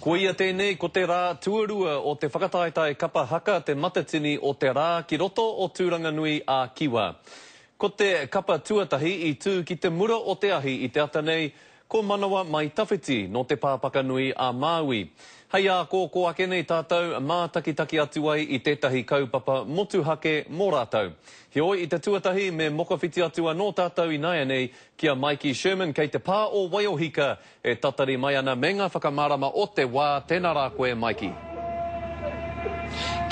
Koia tēnei ko te rā tuarua o te whakataetae kapa haka Te Matatini o te Rā ki roto o Tūranganui a Kiwa. Ko te kapa tuatahi i tū ki te mura o te ahi i te ata nei, ko Manawa Mai Tawhiti nō Te Pāpakanui a Māui. Hei ākōkō ake nei tātou mātakitaki atu ai i tētahi kaupapa motuhake mō rātou. Heoi, i te tuatahi me mokowhiti atu anō tātou ināianei ki a Maiki Sherman kei te pā o Waiohika E tatari mai ana me ngā whakamārama o te wā, tēnā rā koe Maiki.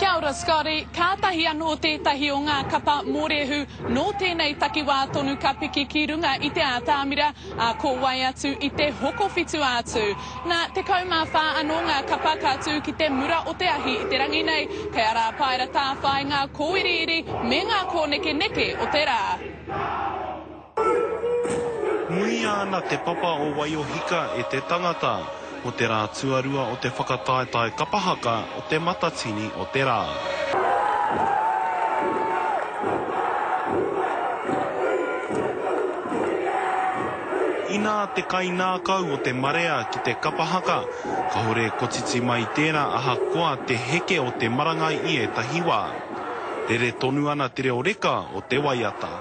Kia ora Scotty, kātahi anō tētahi o ngā kapa mōrehu nō tēnei takiwā tonu ka piki ki runga i te ātamira, ā, ko wai atu i te Hokowhitu a Tū. Nā, 14 anō ngā kapa ka tū ki te mura o te ahi i te rangi nei, kei a Rāpaera Tāwhai ngā kōiriiri me ngā kōnekeneke o te rā. Muia ana te papa o Waiohika e te tangata mo te rā tuarua o te whakataetae kapa haka o Te Matatini o te Rā. Inā te kainākau o te marea ki te kapa haka, kahore kotiti mai tērā ahakoa te heke o te marangai i ētahi wā. Rere tonu ana te reo reka o te waiata.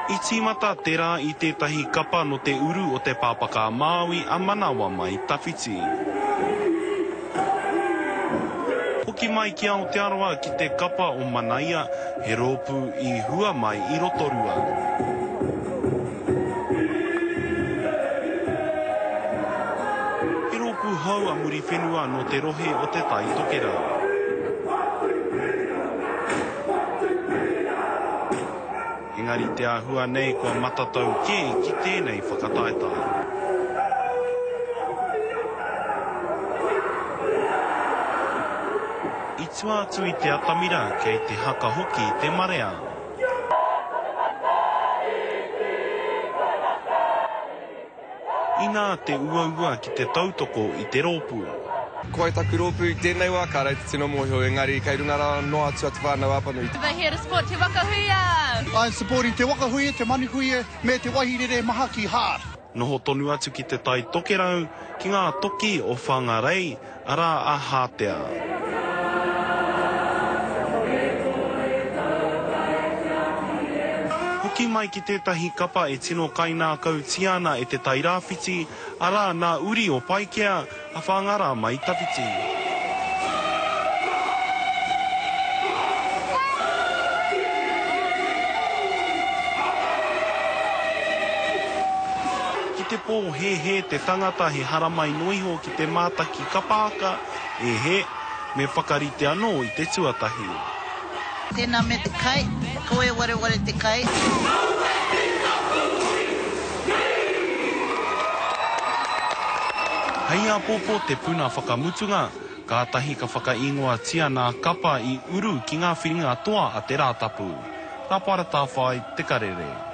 I tīmata te rā i tētahi kapa nō te uru o Te Pāpaka-a-Māui a Manawa Mai Tawhiti. Hoki mai ki Aotearoa ki te kapa o Manaia, he rōpū i hua mai i Rotorua. He rōpū hou a Muriwhenua nō te rohe o Te Tai Tokerau. Engari te āhua nei kua matatau kē ki tēnei whakataetae. I tua atu i te atamira kei te haka hoki te marea. Inā te uaua ki te tautoko i te rōpū. Ko wai taku rōpū i tēnei wā, kāre te tino mōhio, engari kei runga rā noa atu a Te Whānau Apanui. We're here to support Te Waka Huia! I'm supporting Te Waka Huia, Te Manuhuia me Te Waihirere Mahaki hard. Noho tonu atu ki Te Tai Tokerau, ki ngā toki o Whangarei, arā a Hātea. Hoki mai ki tētahi kapa e tino kainākautia ana e Te Tairāwhiti, arā nā uri o Paikea, a Whāngārā mai Tawhiti. Ki te pōhēhē te tangata he haramai noa iho ki te mātaki kapa haka, e he, me whakarite anō i te tuatahi. Tēnā me te kai, kaua e wareware te kai. Hei āpōpō te puna whakamutunga, kātahi ka whakaīngoatia nā kapa i uru ki ngā whiringa toa a te Rātapu. Nā Paratawhai te karere.